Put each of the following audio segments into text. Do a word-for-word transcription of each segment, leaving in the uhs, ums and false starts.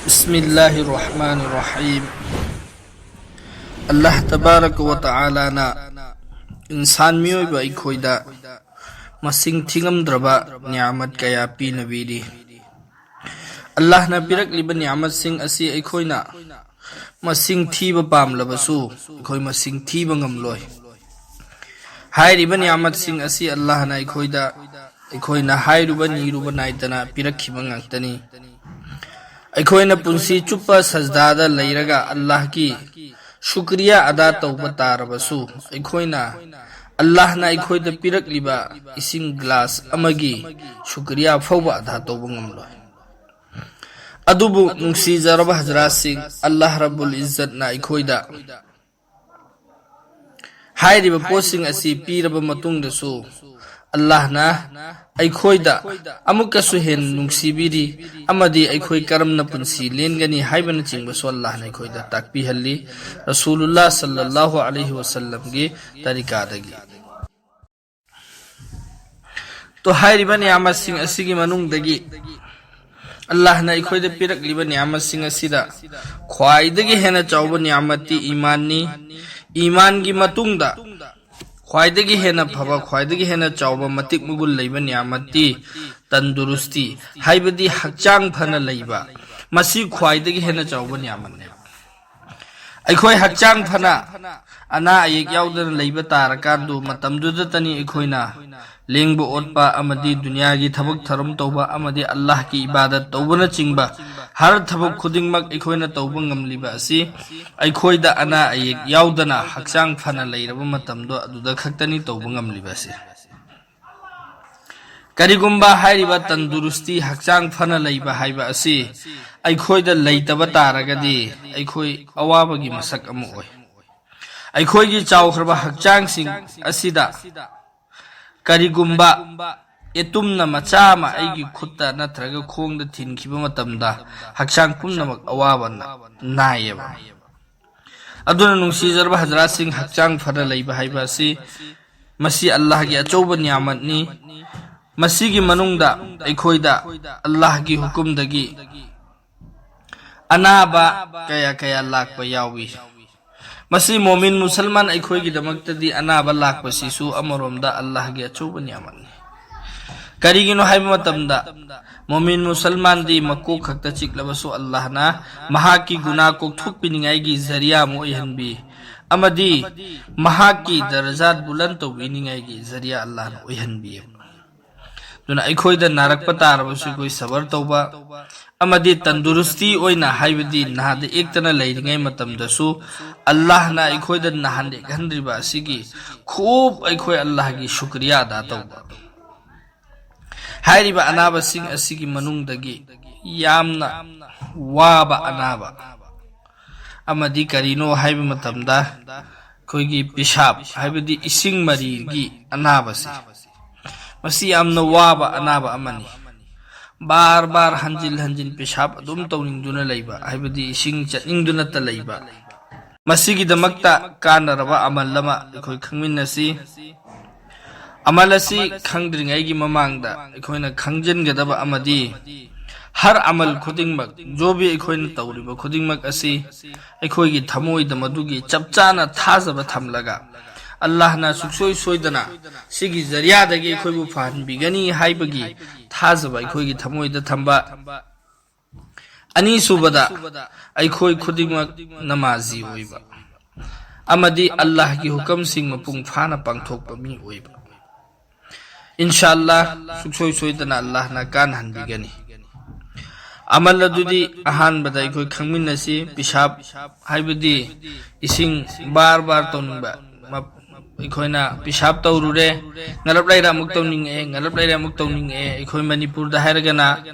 ꯕꯤꯁꯃꯤꯜꯂꯥꯍꯤꯔ ꯔꯍꯃꯥꯅꯤꯔ ꯔꯍꯤꯝ꯫ ꯑꯜꯂꯥꯍ ꯇꯕꯥꯔꯛ ꯋ ꯇꯥꯂꯥꯅ ꯏꯟꯁꯥꯟ ꯃꯤꯑꯣꯏꯕ ꯑꯩꯈꯣꯏꯗ ꯃꯁꯤꯡ ꯊꯤꯉꯝꯗ꯭ꯔꯕ ꯅꯤꯌꯥꯃꯠ ꯀꯌꯥ ꯄꯤꯅꯕꯤꯔꯤ꯫ ꯑꯜꯂꯥꯍꯅ ꯄꯤꯔꯛꯂꯤꯕ ꯅꯤꯌꯥꯃꯠꯁꯤꯡ ꯑꯁꯤ ꯑꯩꯈꯣꯏꯅ ꯃꯁꯤꯡ ꯊꯤꯕ ꯄꯥꯝꯂꯕꯁꯨ ꯑꯩꯈꯣꯏ ꯃꯁꯤꯡ ꯊꯤꯕ ꯉꯝꯂꯣꯏ꯫ ꯍꯥꯏꯔꯤꯕ ꯅꯤꯌꯥꯃꯠꯁꯤꯡ ꯑꯁꯤ ꯑꯜꯂꯥꯍꯅ ꯑꯩꯈꯣꯏꯗ ꯑꯩꯈꯣꯏꯅ ꯍꯥꯏꯔꯨꯕ ꯅꯤꯔꯨꯕ ꯅꯥꯏꯗꯅ ꯄꯤꯔꯛꯈꯤꯕ ꯉꯥꯛꯇꯅꯤ꯫ ꯑꯩꯈꯣꯏꯅ ꯄꯨꯟꯁꯤ ꯆꯨꯞꯄ ꯁꯖꯗꯥꯗ ꯂꯩꯔꯒ ꯑꯜꯂꯥꯍꯀꯤ ꯁꯨꯀ꯭ꯔꯤꯌꯥ ꯑꯗꯥ ꯇꯧꯕ ꯇꯥꯔꯕꯁꯨ, ꯑꯩꯈꯣꯏꯅ ꯑꯜꯂꯥꯍꯅ ꯑꯩꯈꯣꯏꯗ ꯄꯤꯔꯛꯂꯤꯕ ꯏꯁꯤꯡ ꯒ꯭ꯂꯥꯁ ꯑꯃꯒꯤ ꯁꯨꯀ꯭ꯔꯤꯌꯥ ꯐꯥꯎꯕ ꯑꯗꯥ ꯇꯧꯕ ꯉꯝꯂꯣꯏ꯫ ꯑꯗꯨꯕꯨ ꯅꯨꯡꯁꯤꯖꯔꯕ ꯍꯖꯔꯥꯠꯁꯤꯡ, ꯑꯜꯂꯥꯍ ꯔꯕꯨꯜ ꯏꯖꯠꯅ ꯑꯩꯈꯣꯏꯗ ꯍꯥꯏꯔꯤꯕ ꯄꯣꯠꯁꯤꯡ ꯑꯁꯤ ꯄꯤꯔꯕ ꯃꯇꯨꯡꯗꯁꯨ ꯑꯜꯂꯥꯍꯅ ꯑꯩꯈꯣꯏꯗ ꯑꯃꯨꯛꯀꯁꯨ ꯍꯦꯟꯅ ꯅꯨꯡꯁꯤꯕꯤꯔꯤ ꯑꯃꯗꯤ ꯑꯩꯈꯣꯏ ꯀꯔꯝꯅ ꯄꯨꯟꯁꯤ ꯂꯦꯟꯒꯅꯤ ꯍꯥꯏꯕꯅꯆꯤꯡꯕꯁꯨ ꯑꯜꯂꯥꯍꯅ ꯑꯩꯈꯣꯏꯗ ꯇꯥꯛꯄꯤꯍꯜꯂꯤ, ꯔꯁꯨꯂꯨꯜꯂꯥꯍ ꯁꯜꯂꯜꯂꯥꯍꯨ ꯑꯂꯩꯍꯤ ꯋꯁꯜꯂꯝꯒꯤ ꯇꯔꯤꯀꯥꯗꯒꯤ꯫ ꯇꯣ, ꯍꯥꯏꯔꯤꯕ ꯅꯤꯌꯥꯃꯠꯁꯤꯡ ꯑꯁꯤꯒꯤ ꯃꯅꯨꯡꯗꯒꯤ ꯑꯜꯂꯥꯍꯅ ꯑꯩꯈꯣꯏꯗ ꯄꯤꯔꯛꯂꯤꯕ ꯅꯤꯌꯥꯃꯠꯁꯤꯡ ꯑꯁꯤꯗ ꯈ꯭ꯋꯥꯏꯗꯒꯤ ꯍꯦꯟꯅ ꯆꯥꯎꯕ ꯅꯤꯌꯥꯃꯠꯇꯤ ꯏꯃꯥꯟꯅꯤ꯫ ꯏꯃꯥꯟꯒꯤ ꯃꯇꯨꯡꯗ ꯈ꯭ꯋꯥꯏꯗꯒꯤ ꯍꯦꯟꯅ ꯐꯕ, ꯈ꯭ꯋꯥꯏꯗꯒꯤ ꯍꯦꯟꯅ ꯆꯥꯎꯕ, ꯃꯇꯤꯛ ꯃꯒꯨꯟ ꯂꯩꯕ ꯅꯤꯌꯥꯃꯠꯇꯤ ꯇꯟꯗꯨꯔꯨꯁꯇꯤ, ꯍꯥꯏꯕꯗꯤ ꯍꯛꯆꯥꯡ ꯐꯅ ꯂꯩꯕ, ꯃꯁꯤ ꯈ꯭ꯋꯥꯏꯗꯒꯤ ꯍꯦꯟꯅ ꯆꯥꯎꯕ ꯅꯤꯌꯥꯃꯠꯅꯦꯕ꯫ ꯑꯩꯈꯣꯏ ꯍꯛꯆꯥꯡ ꯐꯅ, ꯑꯅꯥ ꯑꯌꯦꯛ ꯌꯥꯎꯗꯅ ꯂꯩꯕ ꯇꯥꯔꯀꯥꯟꯗꯨ, ꯃꯇꯝꯗꯨꯗꯇꯅꯤ ꯑꯩꯈꯣꯏꯅ ꯂꯦꯡꯕ ꯑꯣꯠꯄ ꯑꯃꯗꯤ ꯗꯨꯅꯤꯌꯥꯒꯤ ꯊꯕꯛ ꯊꯧꯔꯝ ꯇꯧꯕ ꯑꯃꯗꯤ ꯑꯜꯂꯥꯍꯀꯤ ꯏꯕꯥꯗꯠ ꯇꯧꯕꯅꯆꯤꯡꯕ ꯍꯔ ꯊꯕꯛ ꯈꯨꯗꯤꯡꯃꯛ ꯑꯩꯈꯣꯏꯅ ꯇꯧꯕ ꯉꯝꯂꯤꯕ ꯑꯁꯤ, ꯑꯩꯈꯣꯏꯗ ꯑꯅꯥ ꯑꯌꯦꯛ ꯌꯥꯎꯗꯅ ꯍꯛꯆꯥꯡ ꯐꯅ ꯂꯩꯔꯕ ꯃꯇꯝꯗꯣ ꯑꯗꯨꯗ ꯈꯛꯇꯅꯤ ꯇꯧꯕ ꯉꯝꯂꯤꯕ ꯑꯁꯤ꯫ ꯀꯔꯤꯒꯨꯝꯕ ꯍꯥꯏꯔꯤꯕ ꯇꯟꯗꯨꯔꯨꯁꯇꯤ, ꯍꯛꯆꯥꯡ ꯐꯅ ꯂꯩꯕ ꯍꯥꯏꯕ ꯑꯁꯤ ꯑꯩꯈꯣꯏꯗ ꯂꯩꯇꯕ ꯇꯥꯔꯒꯗꯤ, ꯑꯩꯈꯣꯏ ꯑꯋꯥꯕꯒꯤ ꯃꯁꯛ ꯑꯃ ꯑꯣꯏ꯫ ꯑꯩꯈꯣꯏꯒꯤ ꯆꯥꯎꯈ꯭ꯔꯕ ꯍꯛꯆꯥꯡꯁꯤꯡ ꯑꯁꯤꯗ ꯀꯔꯤꯒꯨꯝꯕ ꯑꯦꯇꯨꯝꯅ ꯃꯆꯥ ꯑꯃ ꯑꯩꯒꯤ ꯈꯨꯠꯇ ꯅꯠꯇ꯭ꯔꯒ ꯈꯣꯡꯗ ꯊꯤꯟꯈꯤꯕ ꯃꯇꯝꯗ, ꯍꯛꯆꯥꯡ ꯄꯨꯝꯅꯃꯛ ꯑꯋꯥꯕ ꯅꯥ-, ꯅꯥꯏꯌꯦꯕ꯫ ꯑꯗꯨꯅ, ꯅꯨꯡꯁꯤꯖꯔꯕ ꯍꯖꯔꯥꯠꯁꯤꯡ, ꯍꯛꯆꯥꯡ ꯐꯅ ꯂꯩꯕ ꯍꯥꯏꯕ ꯑꯁꯤ, ꯃꯁꯤ ꯑꯜꯂꯥꯍꯒꯤ ꯑꯆꯧꯕ ꯅꯤꯌꯥꯃꯠꯅꯤ꯫ ꯃꯁꯤꯒꯤ ꯃꯅꯨꯡꯗ ꯑꯩꯈꯣꯏꯗ ꯑꯜꯂꯥꯍꯒꯤ ꯍꯨꯀꯨꯝꯗꯒꯤ ꯑꯅꯥꯕ ꯀꯌꯥ ꯀꯌꯥ ꯂꯥꯛꯄ ꯌꯥꯎꯏ꯫ ꯃꯁꯤ ꯃꯣꯃꯤꯟ ꯃꯨꯁꯜꯃꯥꯟ ꯑꯩꯈꯣꯏꯒꯤꯗꯃꯛꯇꯗꯤ ꯑꯅꯥꯕ ꯂꯥꯛꯄꯁꯤꯁꯨ ꯑꯃꯔꯣꯝꯗ ꯑꯜꯂꯥꯍꯒꯤ ꯑꯆꯧꯕ ꯅꯤꯌꯥꯃꯠꯅꯤ꯫ ꯀꯔꯤꯒꯤꯅꯣ ꯍꯥꯏꯕ ꯃꯇꯝꯗ, ꯃꯣꯃꯤꯟ ꯃꯨꯁꯜꯃꯥꯟꯗꯤ ꯃꯀꯣꯛ ꯈꯛꯇ ꯆꯤꯛꯂꯕꯁꯨ ꯑꯜꯂꯥꯍꯅ ꯃꯍꯥꯛꯀꯤ ꯒꯨꯅꯥ ꯀꯣꯛꯊꯣꯛꯄꯤꯅꯤꯡꯉꯥꯏꯒꯤ ꯖꯔꯤꯌꯥ ꯑꯃ ꯑꯣꯏꯍꯟꯕꯤ, ꯑꯃꯗꯤ ꯃꯍꯥꯛꯀꯤ ꯗꯔꯖꯥꯠ ꯕꯨꯂꯟ ꯇꯧꯕꯤꯅꯤꯡꯉꯥꯏꯒꯤ ꯖꯔꯤꯌꯥ ꯑꯜꯂꯥꯍꯅ ꯑꯣꯏꯍꯟꯕꯤꯌꯦꯕ꯫ ꯑꯗꯨꯅ ꯑꯩꯈꯣꯏꯗ ꯅꯥꯔꯛꯄ ꯇꯥꯔꯕꯁꯨ ꯑꯩꯈꯣꯏ ꯁꯕꯔ ꯇꯧꯕ, ꯑꯃꯗꯤ ꯇꯟꯗꯨꯔꯨꯁꯇꯤ ꯑꯣꯏꯅ, ꯍꯥꯏꯕꯗꯤ ꯅꯥꯗ ꯌꯦꯛꯇꯅ ꯂꯩꯔꯤꯉꯩ ꯃꯇꯝꯗꯁꯨ ꯑꯜꯂꯥꯍꯅ ꯑꯩꯈꯣꯏꯗ ꯅꯥꯍꯟ ꯌꯦꯛꯍꯟꯗ꯭ꯔꯤꯕ ꯑꯁꯤꯒꯤ ꯈꯨꯞ ꯑꯩꯈꯣꯏ ꯑꯜꯂꯥꯍꯒꯤ ꯁꯨꯀ꯭ꯔꯤꯌꯥ ꯑꯗꯥ ꯇꯧꯕ꯫ ꯍꯥꯏꯔꯤꯕ ꯑꯅꯥꯕꯁꯤꯡ ꯑꯁꯤꯒꯤ ꯃꯅꯨꯡꯗꯒꯤ ꯌꯥꯝꯅ ꯋꯥꯕ ꯑꯅꯥꯕ ꯑꯃꯗꯤ ꯀꯔꯤꯅꯣ ꯍꯥꯏꯕ ꯃꯇꯝꯗ, ꯑꯩꯈꯣꯏꯒꯤ ꯄꯤꯁꯥꯞ, ꯍꯥꯏꯕꯗꯤ ꯏꯁꯤꯡ ꯃꯔꯤꯒꯤ ꯑꯅꯥꯕꯁꯦ, ꯃꯁꯤ ꯌꯥꯝꯅ ꯋꯥꯕ ꯑꯅꯥꯕ ꯑꯃꯅꯤ꯫ ꯕꯥꯔ ꯕꯥꯔ ꯍꯟꯖꯤꯟ ꯍꯟꯖꯤꯟ ꯄꯤꯁꯥꯞ ꯑꯗꯨꯝ ꯇꯧꯅꯤꯡꯗꯨꯅ ꯂꯩꯕ, ꯍꯥꯏꯕꯗꯤ ꯏꯁꯤꯡ ꯆꯠꯅꯤꯡꯗꯨꯅꯇ ꯂꯩꯕ꯫ ꯃꯁꯤꯒꯤꯗꯃꯛꯇ ꯀꯥꯟꯅꯔꯕ ꯑꯃꯜ ꯑꯃ ꯑꯩꯈꯣꯏ ꯈꯪꯃꯤꯟꯅꯁꯤ꯫ ꯑꯃꯜ ꯑꯁꯤ ꯈꯪꯗ꯭ꯔꯤꯉꯩꯒꯤ ꯃꯃꯥꯡꯗ ꯑꯩꯈꯣꯏꯅ ꯈꯪꯖꯤꯟꯒꯗꯕ ꯑꯃꯗꯤ, ꯍꯔ ꯑꯃꯜ ꯈꯨꯗꯤꯡꯃꯛ, ꯖꯣꯕꯤ ꯑꯩꯈꯣꯏꯅ ꯇꯧꯔꯤꯕ ꯈꯨꯗꯤꯡꯃꯛ ꯑꯁꯤ ꯑꯩꯈꯣꯏꯒꯤ ꯊꯃꯣꯏꯗ ꯃꯗꯨꯒꯤ ꯆꯞ ꯆꯥꯅ ꯊꯥꯖꯕ ꯊꯝꯂꯒ, ꯑꯜꯂꯥꯍꯅ ꯁꯨꯡꯁꯣꯏ ꯁꯣꯏꯗꯅ ꯁꯤꯒꯤ ꯖꯔꯤꯌꯥꯗꯒꯤ ꯑꯩꯈꯣꯏꯕꯨ ꯐꯍꯟꯕꯤꯒꯅꯤ ꯍꯥꯏꯕꯒꯤ ꯊꯥꯖꯕ ꯑꯩꯈꯣꯏꯒꯤ ꯊꯃꯣꯏꯗ ꯊꯝꯕ꯫ ꯑꯅꯤꯁꯨꯕꯗ, ꯑꯩꯈꯣꯏ ꯈꯨꯗꯤꯡꯃꯛ ꯅꯃꯥꯖꯤ ꯑꯣꯏꯕ ꯑꯃꯗꯤ ꯑꯜꯂꯥꯍꯒꯤ ꯍꯨꯀꯝꯁꯤꯡ ꯃꯄꯨꯡ ꯐꯥꯅ ꯄꯥꯡꯊꯣꯛꯄ ꯃꯤ ꯑꯣꯏꯕ꯫ ꯏꯟꯁꯥ ꯑꯜꯂꯥꯍ, ꯁꯨꯡꯁꯣꯏ ꯁꯣꯏꯗꯅ ꯑꯜꯂꯥꯍꯅ ꯀꯥꯟꯅꯍꯟꯕꯤꯒꯅꯤ꯫ ꯑꯃꯜ ꯑꯗꯨꯗꯤ ꯑꯍꯥꯟꯕꯗ ꯑꯩꯈꯣꯏ ꯈꯪꯃꯤꯟꯅꯁꯤ, ꯄꯤꯁꯥꯞ, ꯍꯥꯏꯕꯗꯤ ꯏꯁꯤꯡ ꯕꯥꯔ ꯕꯥꯔ ꯇꯧꯅꯤꯡꯕ, ꯃ-, ꯑꯩꯈꯣꯏꯅ ꯄꯤꯁꯥꯞ ꯇꯧꯔꯨꯔꯦ, ꯉꯂꯞ ꯂꯩꯔ ꯑꯃꯨꯛ ꯇꯧꯅꯤꯡꯉꯛꯑꯦ, ꯉꯂꯞ ꯂꯩꯔ ꯑꯃꯨꯛ ꯇꯧꯅꯤꯡꯉꯛꯑꯦ, ꯑꯩꯈꯣꯏ ꯃꯅꯤꯄꯨꯔꯗ ꯍꯥꯏꯔꯒꯅ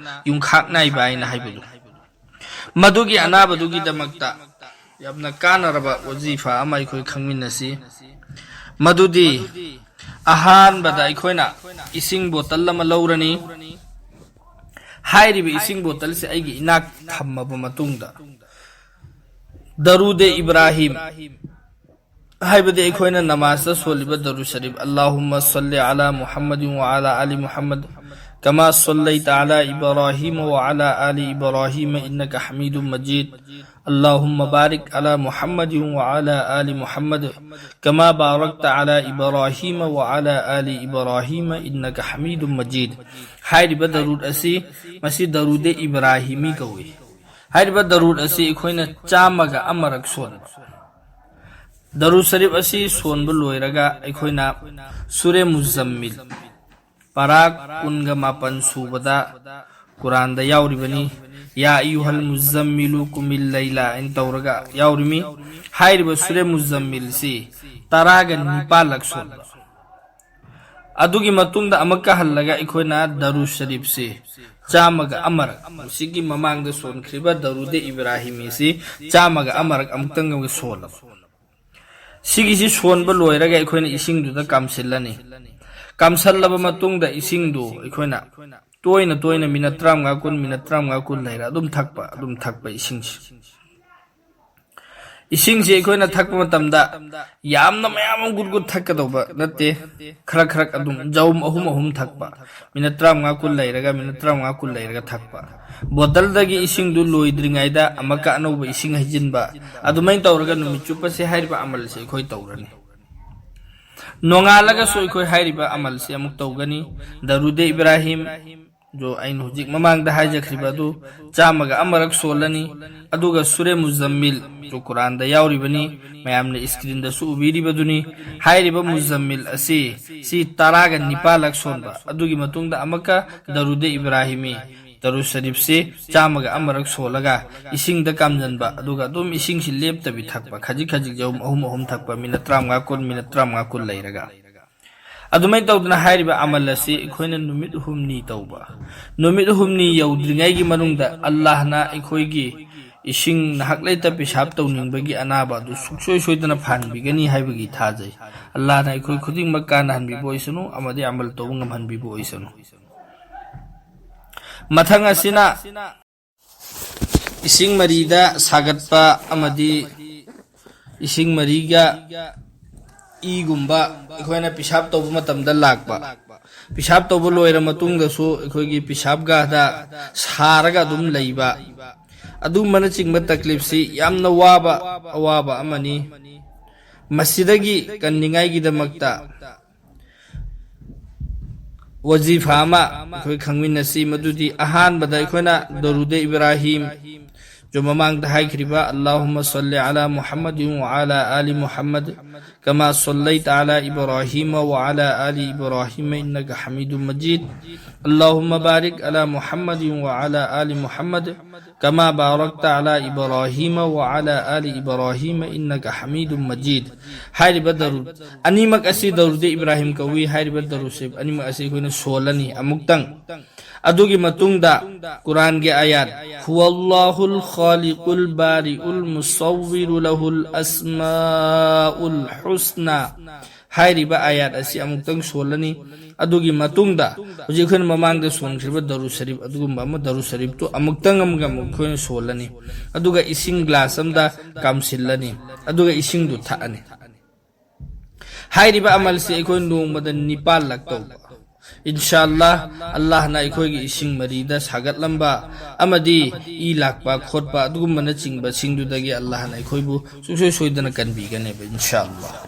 ꯌꯨꯡꯈꯥꯛ ꯅꯥꯏꯕ ꯍꯥꯏꯅ ꯍꯥꯏꯕꯗꯨ꯫ ꯃꯗꯨꯒꯤ ꯑꯅꯥꯕꯗꯨꯒꯤꯗꯃꯛꯇ ꯌꯥꯝꯅ ꯀꯥꯟꯅꯔꯕ ꯋꯥꯖꯤꯐꯥ ꯑꯃ ꯑꯩꯈꯣꯏ ꯈꯪꯃꯤꯟꯅꯁꯤ꯫ ꯃꯗꯨꯗꯤ, ꯑꯍꯥꯟꯕꯗ ꯑꯩꯈꯣꯏꯅ ꯏꯁꯤꯡ ꯕꯣꯇꯜ ꯑꯃ ꯂꯧꯔꯅꯤ꯫ ꯍꯥꯏꯔꯤꯕ ꯏꯁꯤꯡ ꯕꯣꯇꯜꯁꯦ ꯑꯩꯒꯤ ꯏꯅꯥꯛ ꯊꯝꯃꯕ ꯃꯇꯨꯡꯗ, ꯗꯔꯨꯗꯦ ꯏꯕ꯭ꯔꯥꯍꯤꯝ, ꯍꯥꯏꯕꯗꯤ ꯑꯩꯈꯣꯏꯅ ꯅꯃꯥꯖꯇ ꯁꯣꯜꯂꯤꯕ ꯗꯔꯨ ꯁꯔꯤꯐ, "ꯑꯜꯂꯥꯍꯨꯝꯃ ꯁꯜꯂꯤ ꯑꯂꯥ ꯃꯨꯍꯝꯃꯗꯤꯟ ꯋ ꯑꯂꯥ ꯑꯂꯤ ꯃꯨꯍꯝꯃꯗ", كما صليت على إبراهيم وعلى آل إبراهيم إنك حميد مجيد. اللهم بارك على محمد وعلى آل محمد كما باركت على إبراهيم وعلى آل إبراهيم إنك حميد مجيد. ꯍꯥꯏꯔꯤꯕ ꯗꯔꯨꯗ ꯑꯁꯤ, ꯃꯁꯤ ꯗꯔꯨꯗꯦ ꯏꯕ꯭ꯔꯥꯍꯤꯃꯤ ꯀꯧꯏ꯫ ꯍꯥꯏꯔꯤꯕ ꯗꯔꯨꯗ ꯑꯁꯤ ꯑꯩꯈꯣꯏꯅ ꯆꯥꯝꯃꯒ ꯑꯃꯔꯛ ꯁꯣꯟꯕ꯫ ꯗꯔꯨꯗ ꯁꯔꯤꯐ ꯑꯁꯤ ꯁꯣꯟꯕ ꯂꯣꯏꯔꯒ ꯑꯩꯈꯣꯏꯅ ꯁꯨꯔꯦ ꯃꯨꯖꯝꯃꯤꯜ, ꯄꯔꯥ ꯀꯨꯟꯒ ꯃꯥꯄꯟ ꯁꯨꯕꯗ ꯀꯨꯔꯥꯟꯗ ꯌꯥꯎꯔꯤꯕꯅꯤ꯫ "ꯌꯥ ꯑꯌꯨꯍꯜ ꯃꯨꯖꯝꯃꯤꯂꯨ ꯀꯨꯃꯤꯜ ꯂꯩꯂꯥ" ꯍꯥꯏꯅ ꯇꯧꯔꯒ ꯌꯥꯎꯔꯤꯃꯤ꯫ ꯍꯥꯏꯔꯤꯕ ꯁꯨꯔꯦ ꯃꯨꯖꯝꯃꯤꯜꯁꯤ ꯇꯔꯥꯒ ꯅꯤꯄꯥꯜꯂꯛ ꯁꯣꯟꯕ꯫ ꯑꯗꯨꯒꯤ ꯃꯇꯨꯡꯗ ꯑꯃꯨꯛꯀ ꯍꯜꯂꯒ ꯑꯩꯈꯣꯏꯅ ꯗꯔꯨꯗ ꯁꯔꯤꯐꯁꯤ ꯆꯥꯝꯃꯒ ꯑꯃꯔꯛ, ꯁꯤꯒꯤ ꯃꯃꯥꯡꯗ ꯁꯣꯟꯈ꯭ꯔꯤꯕ ꯗꯔꯨꯗꯦ ꯏꯕ꯭ꯔꯥꯍꯤꯃꯤꯁꯤ ꯆꯥꯝꯃꯒ ꯑꯃꯔꯛ ꯑꯃꯨꯛꯇꯪ ꯑꯃꯨꯛ ꯁꯣꯜꯂꯕ꯫ ꯁꯤꯒꯤꯁꯤ ꯁꯣꯟꯕ ꯂꯣꯏꯔꯒ ꯑꯩꯈꯣꯏꯅ ꯏꯁꯤꯡꯗꯨꯗ ꯀꯥꯝꯁꯤꯜꯂꯅꯤ꯫ ꯀꯥꯝꯁꯤꯜꯂꯕ ꯃꯇꯨꯡꯗ ꯏꯁꯤꯡꯗꯨ ꯑꯩꯈꯣꯏꯅ ꯇꯣꯏꯅ ꯇꯣꯏꯅ ꯃꯤꯅꯠ ꯇꯔꯥꯃꯉꯥ ꯀꯨꯟ, ꯃꯤꯅꯠ ꯇꯔꯥꯃꯉꯥ ꯀꯨꯟ ꯂꯩꯔ ꯑꯗꯨꯝ ꯊꯛꯄ, ꯑꯗꯨꯝ ꯊꯛꯄ ꯏꯁꯤꯡꯁꯤ꯫ ꯏꯁꯤꯡꯁꯤ ꯑꯩꯈꯣꯏꯅ ꯊꯛꯄ ꯃꯇꯝꯗ ꯌꯥꯝꯅ ꯃꯌꯥꯝ ꯑꯃ ꯒꯨꯠ ꯒꯨꯠ ꯊꯛꯀꯗꯧꯕ ꯅꯠꯇꯦ꯫ ꯈꯔ ꯈꯔ ꯑꯗꯨꯝ ꯖꯧꯝ ꯑꯍꯨꯝ ꯑꯍꯨꯝ ꯊꯛꯄ꯫ ꯃꯤꯅꯠ ꯇꯔꯥꯃꯉꯥ ꯀꯨꯟ ꯂꯩꯔꯒ, ꯃꯤꯅꯠ ꯇꯔꯥꯃꯉꯥ ꯀꯨꯟ ꯂꯩꯔꯒ ꯊꯛꯄ꯫ ꯕꯣꯇꯜꯗꯒꯤ ꯏꯁꯤꯡꯗꯨ ꯂꯣꯏꯗ꯭ꯔꯤꯉꯩꯗ ꯑꯃꯨꯛꯀ ꯑꯅꯧꯕ ꯏꯁꯤꯡ ꯍꯩꯖꯤꯟꯕ꯫ ꯑꯗꯨꯃꯥꯏꯅ ꯇꯧꯔꯒ ꯅꯨꯃꯤꯠ ꯆꯨꯞꯄꯁꯦ ꯍꯥꯏꯔꯤꯕ ꯑꯃꯜꯁꯦ ꯑꯩꯈꯣꯏ ꯇꯧꯔꯅꯤ꯫ ꯅꯣꯡꯉꯥꯜꯂꯒꯁꯨ ꯑꯩꯈꯣꯏ ꯍꯥꯏꯔꯤꯕ ꯑꯃꯜꯁꯦ ꯑꯃꯨꯛ ꯇꯧꯒꯅꯤ꯫ ꯗꯔꯨꯗꯦ ꯏꯕ꯭ꯔꯥꯍꯤꯝ, ꯖꯣ ꯑꯩꯅ ꯍꯧꯖꯤꯛ ꯃꯃꯥꯡꯗ ꯍꯥꯏꯖꯈ꯭ꯔꯤꯕ ꯑꯗꯨ ꯆꯥꯝꯃꯒ ꯑꯃꯔꯛ ꯁꯣꯜꯂꯅꯤ꯫ ꯑꯗꯨꯒ ꯁꯨꯔꯦ ꯃꯨꯖꯝꯃꯤꯜ, ꯖꯣ ꯀꯨꯔꯥꯟꯗ ꯌꯥꯎꯔꯤꯕꯅꯤ, ꯃꯌꯥꯝꯅ ꯏꯁꯀ꯭ꯔꯤꯟꯗꯁꯨ ꯎꯕꯤꯔꯤꯕꯗꯨꯅꯤ꯫ ꯍꯥꯏꯔꯤꯕ ꯃꯨꯖꯝꯃꯤꯜ ꯑꯁꯤ, ꯁꯤ ꯇꯔꯥꯒ ꯅꯤꯄꯥꯜꯂꯛ ꯁꯣꯟꯕ꯫ ꯑꯗꯨꯒꯤ ꯃꯇꯨꯡꯗ ꯑꯃꯨꯛꯀ ꯗꯔꯨꯗꯦ ꯏꯕ꯭ꯔꯥꯍꯤꯃꯤ, ꯗꯔꯨꯗ ꯁꯔꯤꯐꯁꯤ ꯆꯥꯝꯃꯒ ꯑꯃꯔꯛ ꯁꯣꯜꯂꯒ ꯏꯁꯤꯡꯗ ꯀꯥꯝꯖꯟꯕ, ꯑꯗꯨꯒ ꯑꯗꯨꯝ ꯏꯁꯤꯡꯁꯤ ꯂꯦꯞꯇꯕꯤ ꯊꯛꯄ, ꯈꯖꯤꯛ ꯈꯖꯤꯛ ꯖꯧꯝ ꯑꯍꯨꯝ ꯑꯍꯨꯝ ꯊꯛꯄ, ꯃꯤꯅꯠ ꯇꯔꯥꯃꯉꯥ ꯀꯨꯟ, ꯃꯤꯅꯠ ꯇꯔꯥꯃꯉꯥ ꯀꯨꯟ ꯂꯩꯔꯒ꯫ ꯑꯗꯨꯃꯥꯏꯅ ꯇꯧꯗꯅ ꯍꯥꯏꯔꯤꯕ ꯑꯃꯜ ꯑꯁꯤ ꯑꯩꯈꯣꯏꯅ ꯅꯨꯃꯤꯠ ꯍꯨꯝꯅꯤ ꯇꯧꯕ꯫ ꯅꯨꯃꯤꯠ ꯍꯨꯝꯅꯤ ꯌꯧꯗ꯭ꯔꯤꯉꯩꯒꯤ ꯃꯅꯨꯡꯗ ꯑꯜꯂꯥꯍꯅ ꯑꯩꯈꯣꯏꯒꯤ ꯏꯁꯤꯡ ꯅꯍꯥꯛ ꯂꯩꯇ ꯄꯤꯁꯥꯞ ꯇꯧꯅꯤꯡꯕꯒꯤ ꯑꯅꯥꯕ ꯑꯗꯨ ꯁꯨꯡꯁꯣꯏ ꯁꯣꯏꯗꯅ ꯐꯍꯟꯕꯤꯒꯅꯤ ꯍꯥꯏꯕꯒꯤ ꯊꯥꯖꯩ꯫ ꯑꯜꯂꯥꯍꯅ ꯑꯩꯈꯣꯏ ꯈꯨꯗꯤꯡꯃꯛ ꯀꯥꯟꯅꯍꯟꯕꯤꯕ ꯑꯣꯏꯁꯅꯨ ꯑꯃꯗꯤ ꯑꯃꯜ ꯇꯧꯕ ꯉꯝꯍꯟꯕꯤꯕ ꯑꯣꯏꯁꯅꯨ꯫ ꯃꯊꯪ ꯑꯁꯤꯅ ꯏꯁꯤꯡ ꯃꯔꯤꯗ ꯁꯥꯒꯠꯄ ꯑꯃꯗꯤ ꯏꯁꯤꯡ ꯃꯔꯤꯒ ꯏꯒꯨꯝꯕ ꯑꯩꯈꯣꯏꯅ ꯄꯤꯁꯥꯞ ꯇꯧꯕ ꯃꯇꯝꯗ ꯂꯥꯛꯄ꯫ ꯄꯤꯁꯥꯞ ꯇꯧꯕ ꯂꯣꯏꯔ ꯃꯇꯨꯡꯗꯁꯨ ꯑꯩꯈꯣꯏꯒꯤ ꯄꯤꯁꯥꯞ ꯒꯥꯍꯗ ꯁꯥꯔꯒ ꯑꯗꯨꯝ ꯂꯩꯕ, ꯑꯗꯨꯝꯕꯅꯆꯤꯡꯕ ꯇꯛꯂꯤꯞꯁꯤ ꯌꯥꯝꯅ ꯋꯥꯕ ꯑꯋꯥꯕ ꯑꯃꯅꯤ꯫ ꯃꯁꯤꯗꯒꯤ ꯀꯟꯅꯤꯡꯉꯥꯏꯒꯤꯗꯃꯛꯇ ꯋꯖꯤꯐꯥ ꯑꯃ ꯑꯩꯈꯣꯏ ꯈꯪꯃꯤꯟꯅꯁꯤ, ꯃꯗꯨꯗꯤ ꯑꯍꯥꯟꯕꯗ ꯑꯩꯈꯣꯏꯅ ꯗꯔꯨꯗ ꯏꯕ꯭ꯔꯥꯍꯤꯝ ꯖꯣ ꯃꯃꯥꯡꯗ ꯍꯥꯏꯈ꯭ꯔꯤꯕ اللهم صل على محمد وعلى آل محمد كما صليت على إبراهيم وعلى آل إبراهيم إنك حميد مجيد. اللهم بارك على محمد وعلى آل محمد كما باركت على إبراهيم وعلى آل إبراهيم إنك حميد مجيد. ꯍꯥꯏꯔꯤꯕ ꯗꯔꯨꯗ ꯑꯅꯤꯃꯛ ꯑꯁꯤ ꯗꯔꯨꯗ ꯏꯕ꯭ꯔꯥꯍꯤꯝ ꯀꯧꯏ꯫ ꯍꯥꯏꯔꯤꯕ ꯗꯔꯨꯗ ꯁꯔꯤꯐ ꯑꯅꯤꯃꯛ ꯑꯁꯤ ꯑꯩꯈꯣꯏꯅ ꯁꯣꯜꯂꯅꯤ ꯑꯃꯨꯛꯇꯪ꯫ ꯑꯗꯨꯒꯤ ꯃꯇꯨꯡꯗ ꯀꯨꯔꯥꯟꯒꯤ ꯑꯥꯌꯥꯠ هو الله الخالق البارئ المصور له الأسماء الحسنى ꯍꯥꯏꯔꯤꯕ ꯑꯥꯌꯥꯠ ꯑꯁꯤ ꯑꯃꯨꯛꯇꯪ ꯁꯣꯜꯂꯅꯤ꯫ ꯑꯗꯨꯒꯤ ꯃꯇꯨꯡꯗ ꯍꯧꯖꯤꯛ ꯑꯩꯈꯣꯏꯅ ꯃꯃꯥꯡꯗ ꯁꯣꯟꯈ꯭ꯔꯤꯕ ꯗꯔꯨꯗ ꯁꯔꯤꯐ, ꯑꯗꯨꯒꯨꯝꯕ ꯑꯃ ꯗꯔꯨꯗ ꯁꯔꯤꯐꯇꯨ ꯑꯃꯨꯛꯇꯪ ꯑꯃꯒ ꯑꯃꯨꯛ ꯑꯩꯈꯣꯏꯅ ꯁꯣꯜꯂꯅꯤ꯫ ꯑꯗꯨꯒ ꯏꯁꯤꯡ ꯒ꯭ꯂꯥꯁ ꯑꯃꯗ ꯀꯥꯝꯁꯤꯜꯂꯅꯤ꯫ ꯑꯗꯨꯒ ꯏꯁꯤꯡꯗꯨ ꯊꯛꯑꯅꯤ꯫ ꯍꯥꯏꯔꯤꯕ ꯑꯃꯜꯁꯤ ꯑꯩꯈꯣꯏ ꯅꯣꯡꯃꯗ ꯅꯤꯄꯥꯜꯂꯛ ꯇꯧꯕ꯫ ꯏꯟꯁꯥ ꯑꯜꯂꯥꯍ, ꯑꯜꯂꯥꯍꯅ ꯑꯩꯈꯣꯏꯒꯤ ꯏꯁꯤꯡ ꯃꯔꯤꯗ ꯁꯥꯒꯠꯂꯝꯕ ꯑꯃꯗꯤ ꯏ ꯂꯥꯛꯄ ꯈꯣꯠꯄ ꯑꯗꯨꯒꯨꯝꯕꯅꯆꯤꯡꯕꯁꯤꯡꯗꯨꯗꯒꯤ ꯑꯜꯂꯥꯍꯅ ꯑꯩꯈꯣꯏꯕꯨ ꯁꯨꯡꯁꯣꯏ ꯁꯣꯏꯗꯅ ꯀꯟꯕꯤꯒꯅꯦꯕ, ꯏꯟꯁꯥ ꯑꯜꯂꯥꯍ꯫